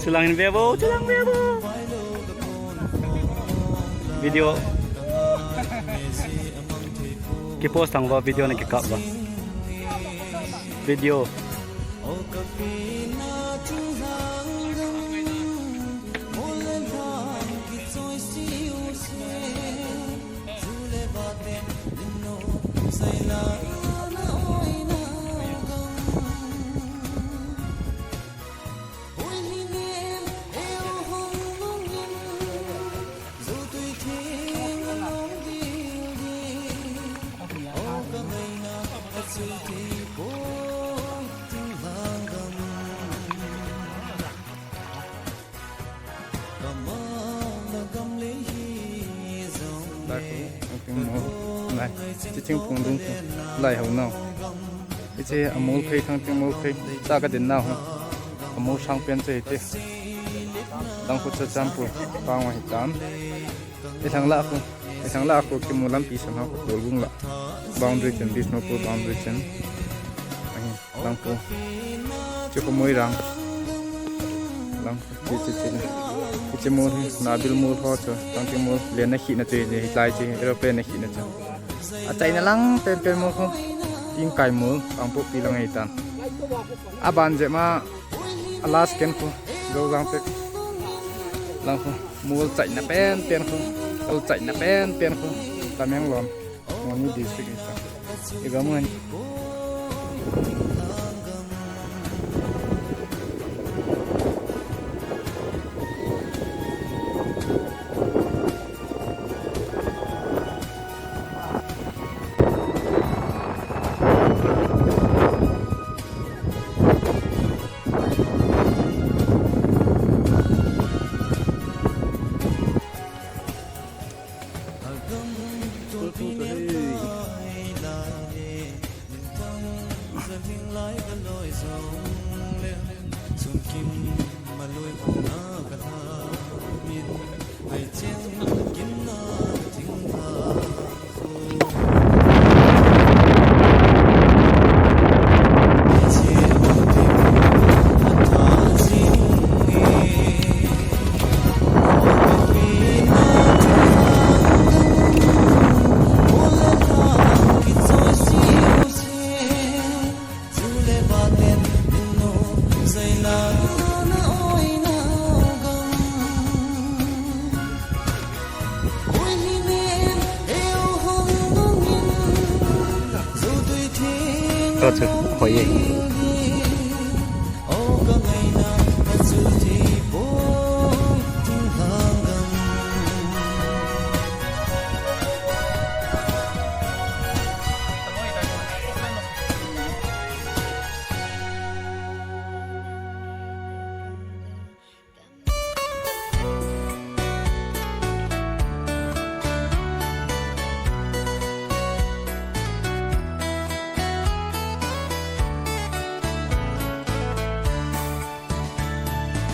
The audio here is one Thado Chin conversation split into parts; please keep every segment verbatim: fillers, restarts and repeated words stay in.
Chulang in ve vo, chulang ve vo. Video. Ki post thang vo, video na ki kap vo. Video. Lai, Thangting mol. Lai, hiche thingphung dung chu. Lai ho nau. Hiche a mol phei, Thangting mol phei. Cha ka din nau ho. A mol sang pen chu hiti. Dang khu cha champu. Pang wa hitam. I thang la khu. I thang la khu ki mol lampi san ho khu tol gung la. Boundary chen, Bishnupur boundary chen. Ahi. Langpu. Chu khu Moirang. Langpu. Chu, chu, chu. Chu mol hi, Nabil mol ho chu. Thangting mol. Len na khina chu, hi lai chu, aeroplane na khina chu. A chaina lang pen pen mol khu. Ingkai mol, Kangpokpi lang ahi tan. A ban jep ma, a last ken khu. Zouzang pek. Langpu. Mol chaina pen pen khu. Mol chaina pen pen khu. Tamenglong. Moni district isa. Iga mun. Tua chu hoi e.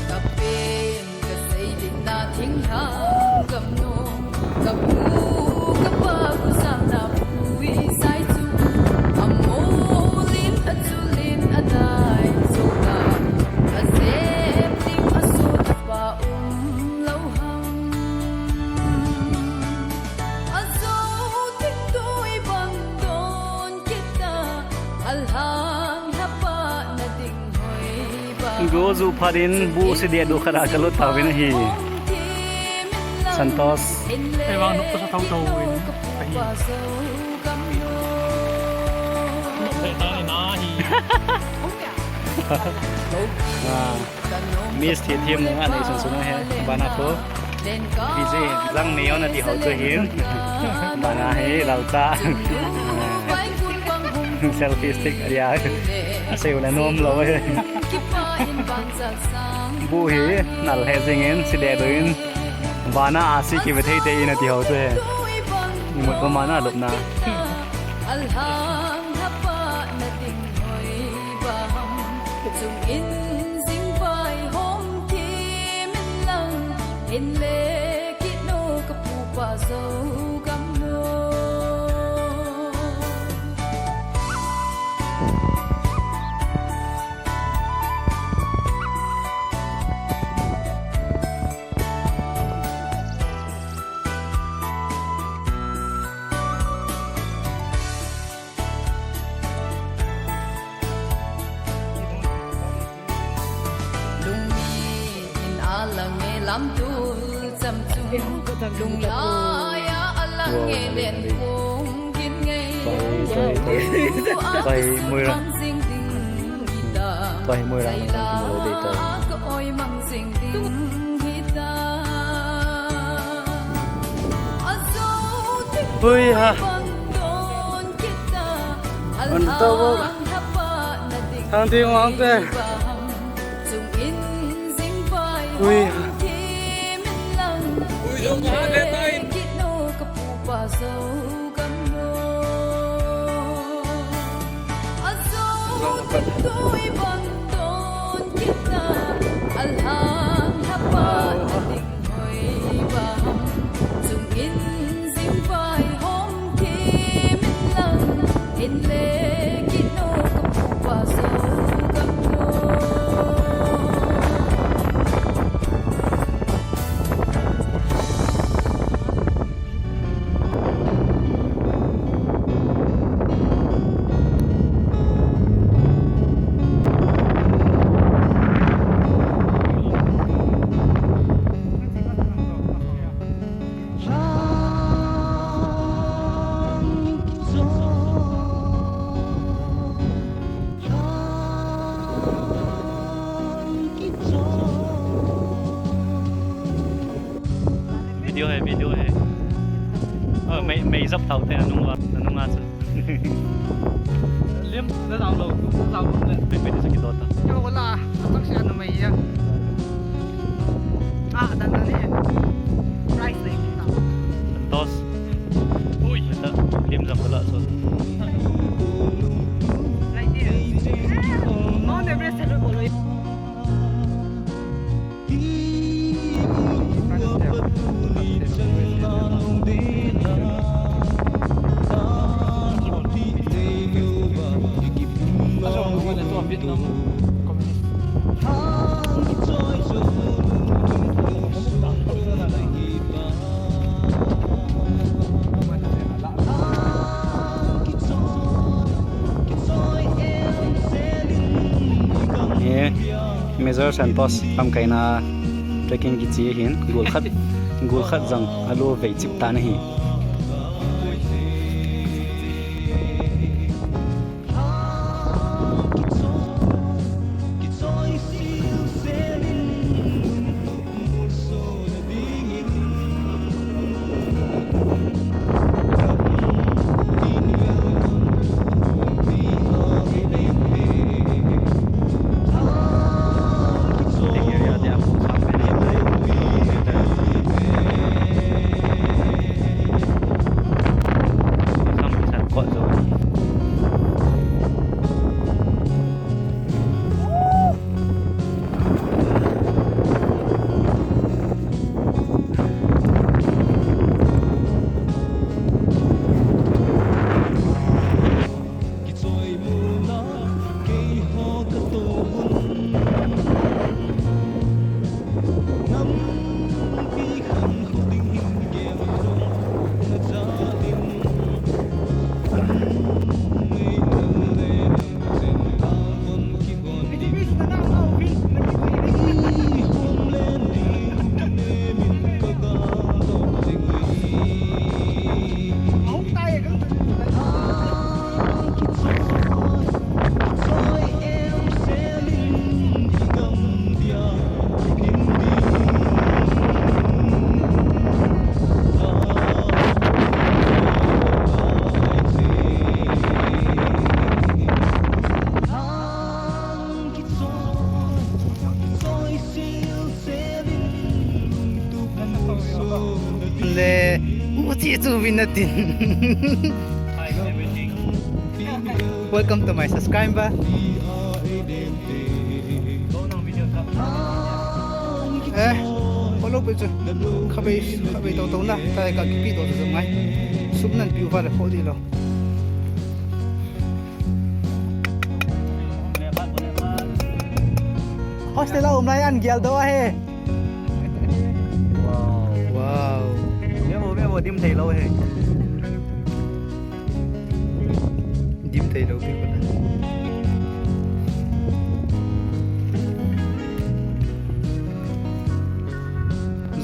Ka pen ka sei ding na thinglhang gam nu, ka pu ka pa gu sam na pu i sai chu, a mol in a chul in a dai chu ka, a zep ding a sut a pa um lo hang. A zo ding tui bang don kita, a lhang lhapa na ding hoi ba. Go zu phat in bu si dia du khara ka lut tauvin ahi. Santos. Ei vang nuk ka sa thau thau in. Ahi. Nuk sa ta ni na hi. Ah. Miss thi thim nunga nei sun sun he, bana pho. P J, lang nei on ati ho chu hin. Bana he, lau ta. Selfie stick, ya. Asei u le nom lou he. Bu hi, nal he jing in, si de du in. Bana a si ki ve thei te in ati ho chu he. Imut ko mana lupna. Alhang hapa na ding hoi ba ham. Chung in jing pai hom ki. Inle kit nu ka pupa Zogam nu. Lungmin alang e lamtul cham chung, lunglai a alang e len kong gin ngei. Pai, pai, pai, pai, muira. Mang zing ding hita. Pai, muira, zai la, muira, dei ta. Ka oi mang zing ding hita. Azo ting, hui ha, bang don kita. An ta bo. Alhang hapa na ding. Thang ding wang te. Ui. Video hai, video hai. Oh, mei, mei jap thau te anung a, anung a chu. Lim, na dang lo, na dang lo le. Pe, pe, ni sa kidot ta. Yo, wala. Atak siya na mei ya. Ah, dan, dan, eh. Price na yung kita. Dos. Uy. Ito, lim jap pala, so. Right there. Mount Everest, hello, bolo. Major Santos lamkaina trekking kichi ahin, gol khat, gol khat jong alo vei chip tan ahi. Le, uchi chu vin natin. Welcome to my subscriber. Eh, follow Chu, khabei, khabei to to na, tai ka kipi to to mai. Sum nan piu va le kho di lo. Hostel a um lai an gial do ahi. Wow. Wow. Memo, memo, dim thei lo he. Dim thei lo pi ko na.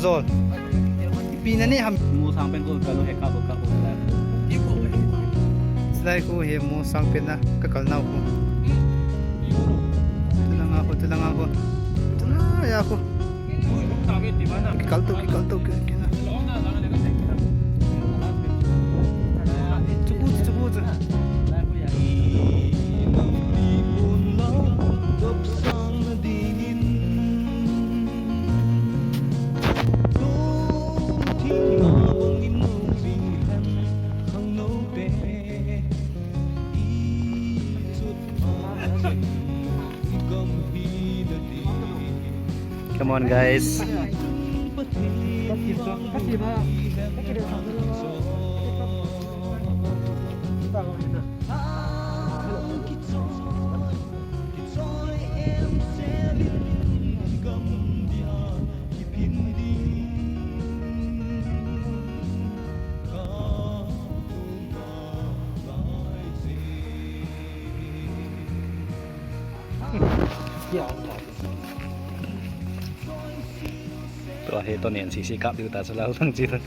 Zol. Pi na ni ham. Mu sang pen ko ka lo he ka ko ka ko. Slai ko he mu sang pen na ka kal nau ko. Tu la nga ko, tu la nga ko. Tu la ya ko. Kikal to, kikal to, kikal to. Chuku, chuku, chuku. Come on, guys. Tua hi to nen sisi kap diu ta, salau thang chi ta.